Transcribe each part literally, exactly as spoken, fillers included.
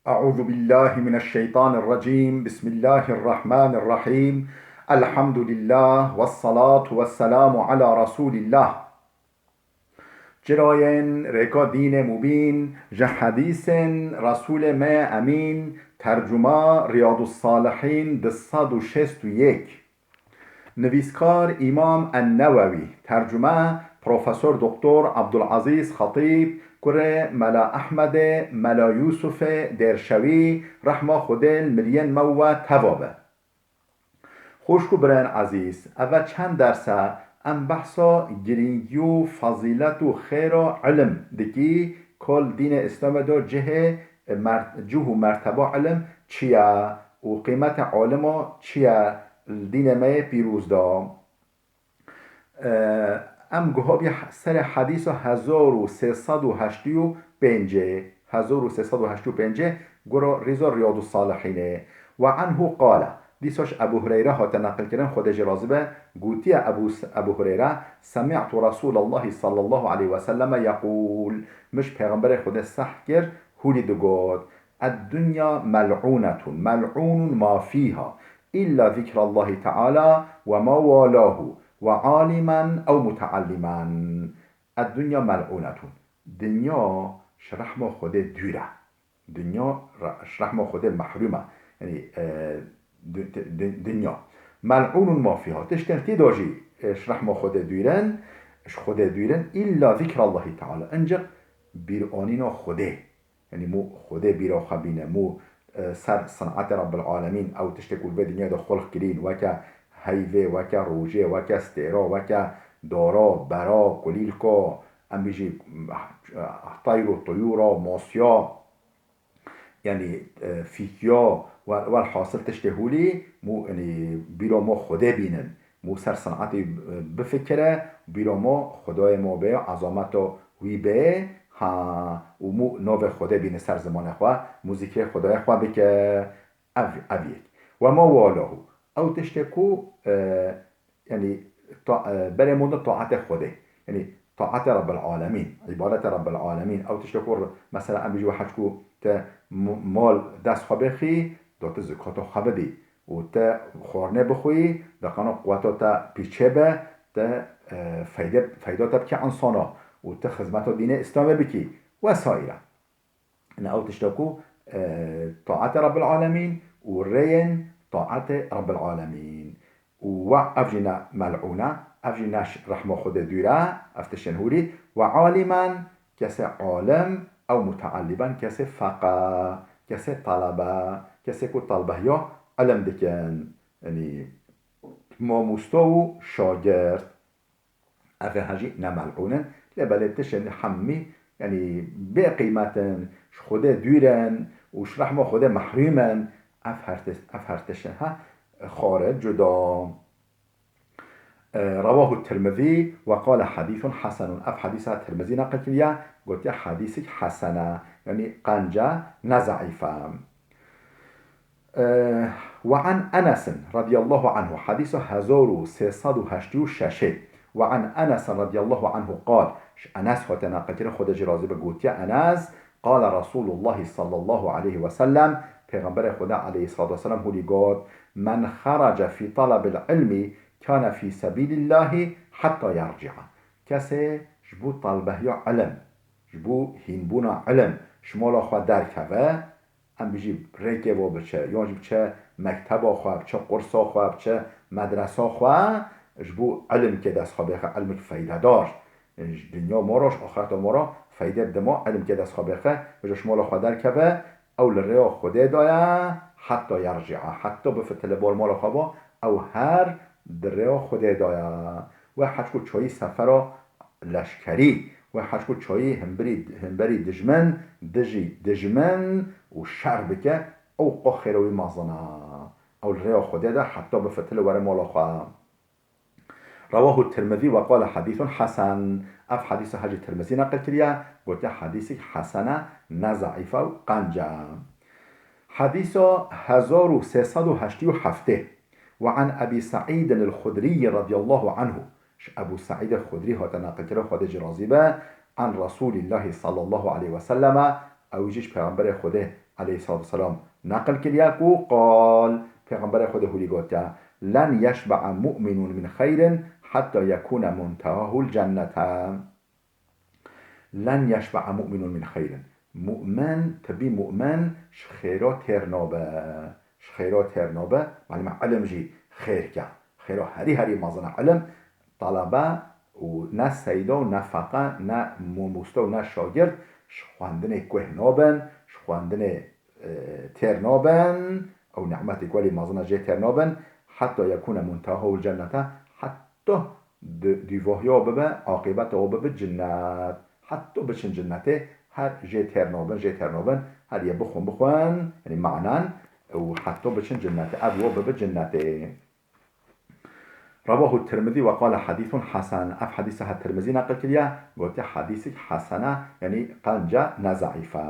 أعوذ بالله من الشيطان الرجيم. بسم الله الرحمن الرحيم. الحمد لله والصلاة والسلام على رسول الله. Çirayên rêka dînê mubîn, ji hedîsên Resûlê me Emîn, tercuma Riyadus Salihîn du sed û şêst û yek. Nivîskar Îmam En-Newewî, tercume Profesor Doktor Abdulazîz Xetîb, kurê Mela Ehmedê, Mela Yûsufê Dêrşewî, rehma Xwedê li miriyên me û we teva be. Xwişk û birayên ezîz, eve çend ders e, em behsa girîngî û fezîlet û xêra ilim dikî, ku li dînê Îslamê de cihê mer-, cih û merteba ilim çi ye û qîmetê alima çi ye li dînê me yê pîroz de. E, em guha bî he-, serê hedîsa hezar û sê sed û heştê û pêncê, hezar û sê sed û heştê û pêncê, gura rêza Riyadus Salihînê. Ve anhu qale, dîsa ji Ebû Hureyre hate neqilkirin, Xwedê jê razî be, gotiye Ebû S-, Ebû Hureyre, Semî'tu Resûlallahî sallallahu aleyhi ve selleme yeqûl, min ji Pêxemberê Xwedê seh kir, hûlî digot, Eddunya mel'ûnetun, mel'ûnun ma fîha, illa zikrallahi teala ve ma walahu ve alimen ew muteallimen. Eddunya mel'ûnetun. Dinya ji rehma Xwedê dûr e. Dinya re-, ji rehma Xwedê mehrûm e. Yanî, e, di-, di-, di-, dinya. Mel'ûnun ma fîha. Tiştên tê de jî, e, ji rehma Xwedê dûr in, ji Xwedê dûr in, illa zikrallahi teala. Ancak bîranîna Xwedê. Yanî mû Xwedê bîra xwe bîne, mû, e, ser sinetê Rabbil Alemîn, ew tiştê ku li vê dinyayê de xulq kirîn, weke heyvê, weke rojê, weke stêra, weke dara, bera, kulîlka, em bêjî, e, teyr û tuyûra, masiya, yanî, e, fîkiya, we-, welhasil tiştê hûlî, mû, yanî, bîra mû Xwedê bînin. Mû ser sinetê, e, bifikire, bîra mû Xwedayê mû bê, ezameta wî bê, ha, û mû navê Xwedê bîne ser zimanê xwe, mû zikrê Xwedayê xwe bike, ev, ev yek. Ve ma walahu. Ew tiştê ku, e, yanî, ta-, e, berê mû de taetê Xwedê. Yanî, taetê Rabbil Alemîn, îbadetê Rabbil Alemîn. Ew tiştê ku, mesela, em bêjî we hec ku te m-, mal dest xwe bixî, da tu zikata xwe bidî. û te xwarinê bixwî, deqana quweta te pîçê be, te, e, feyde, feyda te bike insana û te xizmeta dînê Îslamê bikî. Wesaîre. Ine ew tişta ku, e, taetê Rabbil Alemîn û rêyên taetê Rabbil Alemîn. Û we ev jî ne mel'ûn e, ev jî ne ji rehma Xwedê dûr e, ev tiştên hûrî. Ve alimen, kesê alim, ew muteallimen, kesê feqe, kesê talebe, kesê ku talbehiya ilim dikin. Yanî mamosta û şagirt. Ev ê hejî ne mel'ûn in. Lê belê tiştên hemî, yanî bê qîmet in, ji Xwedê dûr in û ji rehma Xwedê mehrûm in. Ev her tiş-, ev her tişt in, ha, xare cuda. E, rewahu Tirmizî ve qale hedîsun hesenun. Ev hedîsa Tirmizî neqil kiriye, gotiye hedîsik hesen e. Yanî qenc e, ne zeîf e. E, ve an Enesin radiyallahu anhu. Hedîsa hezar û sê sed û heştê û şeş. Ve an Enesin radiyallahu anhu qal. Ji Enes hate neqil kirin, Xwedê jê razî be, gotiye Enes, Qale Resûlullahî sallallahu aleyhi ve sellem, Pêxemberê Xwedê aleyhissalatu vesselam hûlî got, "Men xerace fî talabil ilmi kane fî sebîlillahî hetta yerci'a." Kesê ji bo talbehiya ilim, ji bo hînbûna ilim ji mala xwe derkeve, em bijî rêkê ve biçe, yan jî biçe mekteba xwe, biçe qursa xwe, biçe medresa xwe, ji bo ilimkê dest xwe bêxe, ilmek feydedar. Ji dinya ma re, ji axireta ma re feyde dima, ilimkê dest xwe bêxe, ji mala xwe derkeve, ew li rêya Xwedê de ye, heta yerci'a, heta bifitile bal mala xwe ba, ew her di rêya Xwedê de ye. Wê hec ku çayî sefera leşkerî, wê hec ku çayî himberî, himberî dijmin, dijî dijmin û şer bike, ew qo xêra wî mezin e. Ew li rêya Xwedê de heta bifitile were mala xwe. Rewahu Tirmizî ve qale hedîsun hesen. Ev hedîsa hecî Tirmizî neqil kiriye, gotiye hedîsik hesen e, ne zeîf e û qenc e. Hedîsa hezar û sê sed û heştê û heft. Ve an Ebî Seîdin el-Xudrî radiyallahu anhu. Ji Ebû Seîdê Xudrî hate neqilkirin, Xwedê jî razî be, an Resûlîllahî sallallahu aleyhi ve selleme, ew jî ji Pêxemberê Xwedê aleyhissalatu vesselam neqil kiriye ku qal, Pêxemberê Xwedê hûrî gotiye, "Len yeşbe'a mu'minun min xeyrin hatta yekune muntehahul cennete." Len yeşbe'a mu'minun min xeyrin. Mu'min, tibî mu'min ji xêra têr nabe. Ji xêra têr nabe. Malum e, ilim jî xêrke. Xêra herî herî mezin e ilim. Talebe û ne seyda û ne feqe, ne mamoste û ne şagird ji xwendinê guh nabin, ji xwendinê, e, têr nabin. Ew nîmetê ku welî mezin e jê têr nabin. Heta yekûne muntehahul cennete, heta di-, dîvahiya bibe, aqîbeta wan bibe cinnet. Heta biçin cinnetê, her jê têr nabin, jê têr nabin, her yê bixwin, bixwin, yanî manen, û heta biçin cinnetê, ev wan bibe cinnetê. Rewahu Tirmizî ve qale hadîsun hesen. Ev hedîsa he Tirmizî neqil kiriye, gotiye hedîsek hesen e, yanî qenc e, ne zeîf e.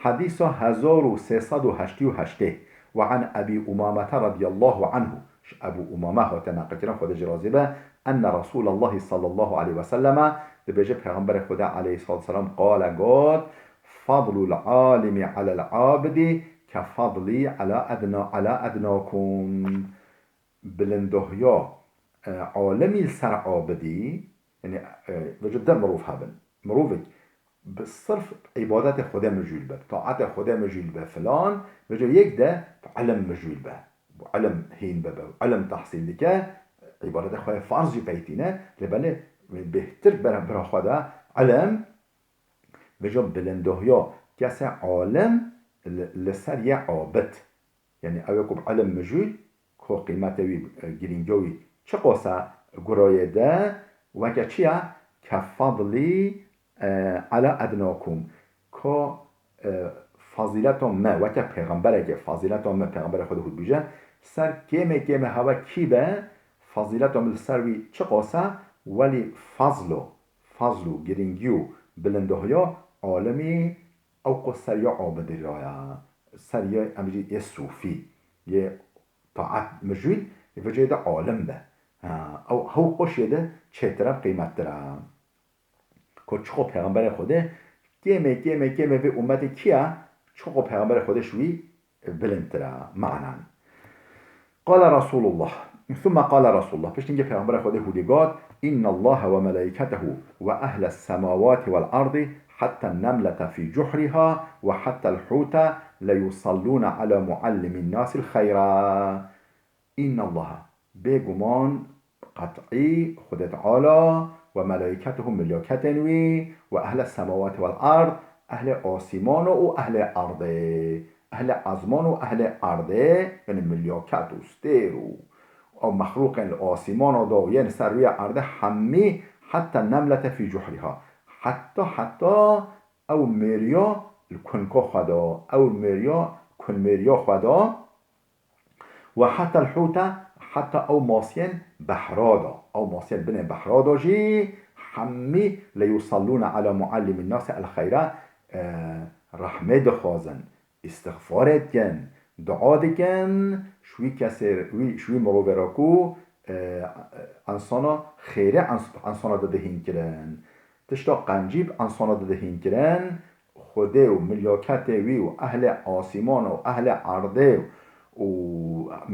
Hedîsa hezar û sê sed û heştê û heştê. Ve an Ebî Umamete radiyallahu anhu. Ji Ebû Umame hate neqilkirin, Xwedê jî razî be. Enne Resûlallahi sallallahu aleyhi ve selleme, dibêje Pêxemberê Xwedê aleyhissalatu vesselam qale got, "Fadlul alimi alel abidi ke fadli ala edna, ala ednakum." Bilindohiya, e, alimî li ser abidî, yanî, e, vêca der mirov hebin. Mirovek bi sirf îbadetê Xwedê mijûl be, bi taetê Xwedê mijûl be, filan, vêca yek de bi ilim mijûl be. Bi ilim hîn bibe, bi ilim tehsîl dike, îbadetê xwe yê farz jî pey tîne, lê belê bêhtir bera, bera xwe de ilim, vêca bilindohiya kesê alim li, li ser yê abid. Yanî ew ê ku bi ilim mijûl, ku qîmetê wî, e, girîngiya wî çiqas e gurayê de, weke çi ye? Ke fadlî, e, ala ednakum. Ku, e, fazîleta me, weke pêxemberekê, fazîleta me, pêxemberê Xwedê hû dibêje, ser kêmê kêmê hewe kî be, fazîleta min li ser wî çiqas e, welî fazlo, fazl û girîngî û bilindohiya alimî ew ku ser ya abidî ra ye, ser ya, em bêjî, yê sûfî, yê taet mijûl, ê vê cihê de alim be. Ha, ew hew xweş yê de çêtir e, qîmettir e. Ku çiqo Pêxemberê Xwedê kêmê, kêmê, kêmê vê ummetê kî ye, çiqo Pêxemberê Xwedê ji wî bilindtir e, manen. Qale Resulullah. Thumme qale Resulullah. Piştî hingê Pêxemberê Xwedê hûdî got, "İnnallaha ve melaiketehu ve ehles semawati vel ardi hatta nemlete fi cuhriha ve hattel hute le yusallûne ala muallimin nasil xeyra." Înnallaha, bêguman, qet'î, Xwedê Teala, we melaîketehu, milyaketên wî, we ehle semawati wel erd, ehlê asîmano û ehlê erdê, ehlê ezman û ehlê erdê, yanî milyaket û stêr û ew mexlûqên li asîmano de û yên ser rûyê erdê hemî, heta nemlete fî cuhriha, heta, heta ew mêriya li kunka xwe de, ew mêriya kunmêriya xwe de, Ve hatta l-hute, heta ew masiyên behra de, ew masiyên binê behra de jî hemî le yusallûne ala muallimîn nasi el xeyra, e, rehmê dixwazin, îstixfarê dikin, dua dikin, ji wî kesê, wî, ji wî mirovê re ku, e, ensana xêrê ens-, ensana dide hîn kirin. Tişta qencî bi ensana dide hîn kirin, Xwedê û milyaketê wî û ehlê asîman û ehlê erdê û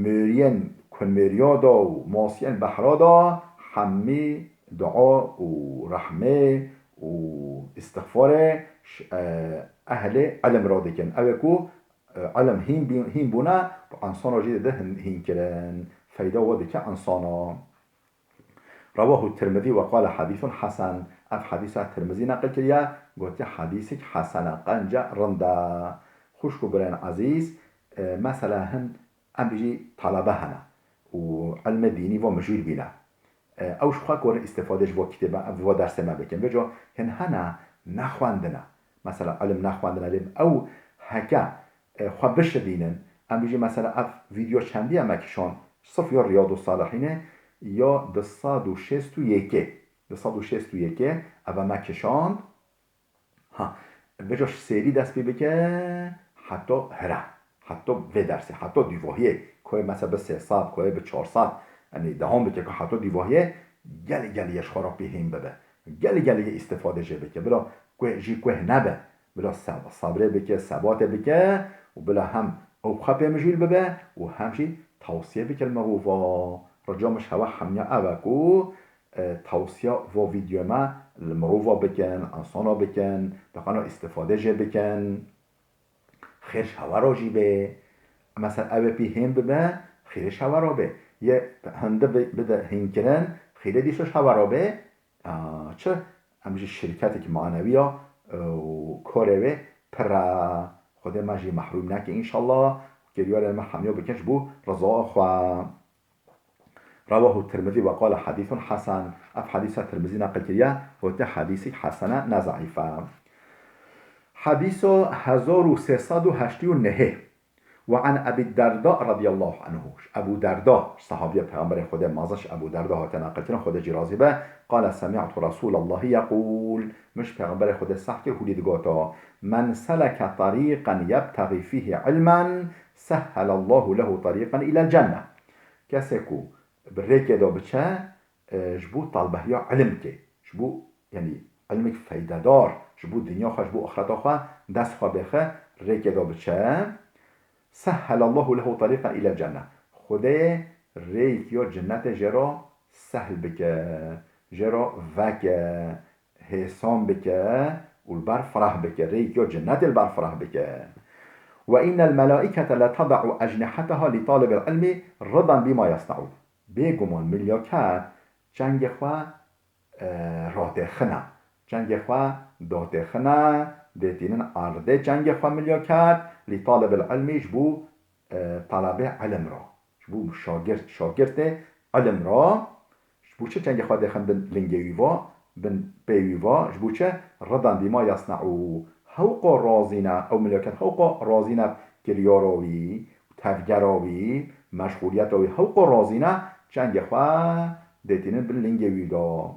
mêriyên kunmêriya de û masiyên behra de hemî dua û rehmê û îstixfarê ş-, e, ehlê ilim re dikin. Ew ê ku, e, ilim hîn bî-, hîn bûne, bi ensana jî dide hin-, hîn kirin. Feyda we dike ensana. Rewahu Tirmidî ve qale hadîsun hesen. Ev hadîsa Tirmizî neqil kiriye, gotiye hadîsek hesen e, qenc e, rind e. Xwişk û birên ezîz, e, mesela hin, em bijî talebe hene û ilmê dînî vo mijûl bîne. E, ew ji xwe karin îstîfade ji vo kitêbe, ji vo dersê me bikin. Vêca hin hene nexwendine. Mesela ilim nexwendine, lê ew heke, e, xwe bişidînin. Em bijî mesela ev vîdeo çendî ye me kişand, sif ya Riyadu Salihînê ya du sed û şêst û yekê. Du sed û şêst û yekê, ev e me kişand. Ha, vêca ji sêrî dest pê bike, heta hira, heta vê dersê, heta dûvahiyê, koyê mesela bi sê sed, koyê bi çar sed, yanî dewam bike ku heta dûvahiyê gelê gelê ye ji xwe re pê hîn bibe. Gelê gelê ye îstîfade jê bike. Bila ku jî ku nebe, Bila seb-, sebrê bike, sebatê bike û bila hem ew bi xwe pê mijûl bibe û hem jî tewsiye bike li mirova. Rica min ji hewa hemiya ev e ku, e, tewsiya vo vîdyoyê me li mirova bikin, li insana bikin, daqana îstifade jê bikin. Xêr ji hewa re jî bê. Mesela ev ê pî hên bibe, xêrê ji hewa re bê. Yê hinde bi-, bide hînkirin, xêrê dîsa ji hewa re bê. A, çi? Em jî şirketek manewî ya, e, û korê wê pir e. Xwedê me jî mehrûm neke înşallah. Kiryarên me hemiya bikin ji bo rizaya xwe. Rewahu Tirmizî ve qale hadîsun hesen. Ev hadîsa Tirmizî neqil kiriye, gote hadîsek hesen e, ne zeîf e. Hadîsa hezar û sê sed û heştê û nehê. Ve an Ebî Derda radiyallahu anhu. Ji Ebû Derda, ji sahabiya Peyxemberê Xwedê mezin ji Ebû Derda hate neqilkirin, Xwedê jî razî be, qale semi'tu Resûlallahî yeqûl. Min ji Peyxemberê Xwedê seh kir hûdî digota, "Men seleke tarîqen yebtexî fîhî ilmen, sehhelallahu lehu tarîqen îlel cenne." Kesê ku bi rêkê de biçe, e, ji bo talbehiya ilim ke, ji bo, yanî, ilmek feydedar, ji bo dinya xwe, ji bo axireta xwe, dest xwe bêxe, rêkê de biçe, sehhelallahu lehu tarîqen îlel cenne. Xwedê rêyek ya cennetê jê re sehl bike, jê re veke, hêsan bike û li ber fireh bike, rêyek ya cennetê li ber fireh bike. Ve innel melaîkete leteda'u ecnihetaha li talibil ilmi ridan bîma yesne'u. Bêguman milyaket çengê xwe, e, ratêxine. Çengê xwe datêxine, dêtînin erdê çengê xwe milyaket, li talibil ilmî ji bo, e, talebê ilim re. Ji bo şagirt, şagirtê ilim re. Ji bo çi çengê xwe dêxin bin lingê wî va, bin pê wî va, ji bo çi? Ridan bîma yesne'u. Hewqa razî ne, ew milyaket hewqa razî ne kiryara wî, tevgera wî, meşxûliyeta wî hewqa razî ne, çengê xwe dêtînin bin lingê wî de.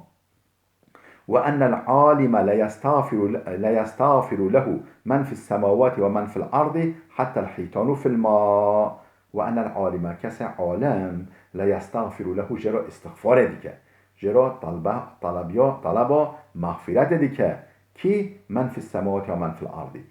Ve ennel alime le yestağfiru, le yestağfiru lehu men fis semawati ve men fil ardi hattel hitanu fil ma. Ve ennel alime, kesê alim, le yestağfiru lehu, jê re îstixfarê dike. Jê re talbe, talabiya, taleba mexfîretê dike. Kî? Men fis semawati ve men fil ardi.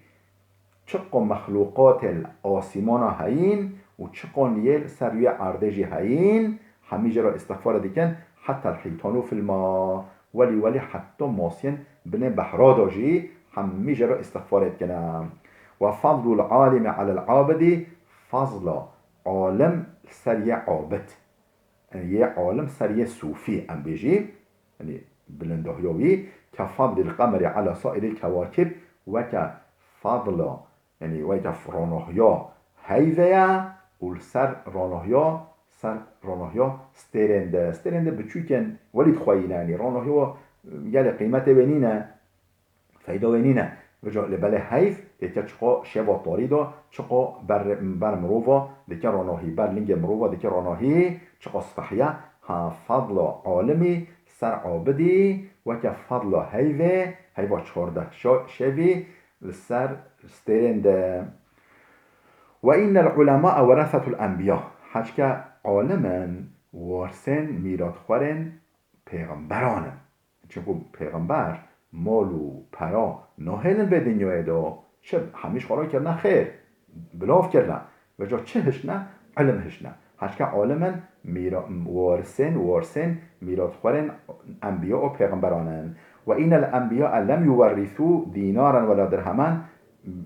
Çiqo mexlûqatê li asîmana heyîn û çiqo yê li ser wê erdê jî heyîn, hemî jê re îstixfarê dikin, heta hîtanû fil ma, welî welî heta masiyên binê behra de jî hemî jê re îstixfarê dikine. Ve fadlul alimi alel abidi, fazla alim li ser yê abid. Yanî yê alim ser yê sûfî em bêjî, yanî bilindahiya wî, ke fadlil qemeri ala sairil kewakib, weke fadla, yanî weke ronahiya heyvê ye û li ser ronahiya, ser ronahiya stêrên de, stêrên de biçûkên welî dixweyîne, yanî ronahiya gelê qîmetê wê nîne. Feyda wê nîne. Vêca lê belê heyv, têke çiqo şeva tarî de, çiqo ber, ber mirova dike ronahî, ber lingê mirova dike ronahî, çiqo spehî ye. Ha fadla alimî ser abidî, weke fadla heyvê, heyva çardeh şa-, şevî li ser stêrên de. Ve innel ulema weresetul enbiya. Heçke alim in, warisên mîratxwerên pêxemberan in. Çimku pêxember mal û pera nahêlin vê dinyayê de, çi hemî ji xwe re kirine xêr, bilav kirine. Vêca çi hiştine? Ilim hiştine. Heçke alim in, mîra-, warisên, warisên, mîratxwerên enbiya û pêxemberan in. Ve innel enbiya lem yuwerrisû dînaran wela dirheman,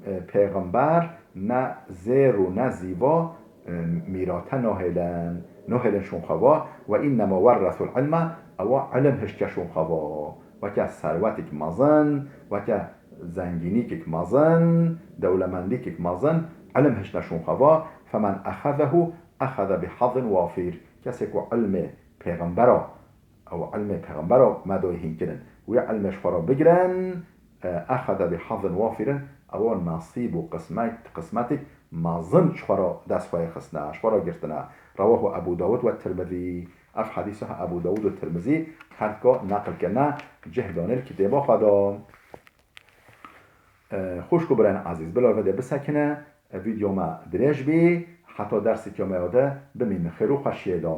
e, pêxember ne zêr û ne zîva, e, mîrate nahêlin, nahêlin şûn xwe va, ve innema werresul ilme, ewa ilim hiştke şûn xwe va. Weke serwetik mezin, weke zengînîkik mezin, dewlemendîkik mezin, ilim hiştne şûn xwe va, femen exezehu exeze bi hazin wafîr. Kesê ku ilmê pêxembera, ew ilmê pêxembera me doyê hîn kirin, wê ilmê ji xwe re bigirin, e, exede bi hazin wafirin, ewa nasîb û qismet, qismetik mezin ji xwe re dest xwe yê xistine, ji xwe re girtine. Rewahu Ebu Dawud ve Tirmizî. Ev hedîsa Ebu Dawud û Tirmizî her dika neqil kirine, cih danê li kitêba xwe de. E, xwişk û birayên ezîz, bila vê de bisekine, e, vîdeo me dirêj bî, heta derseke me ya de bimînin xêr û xweşiyê de.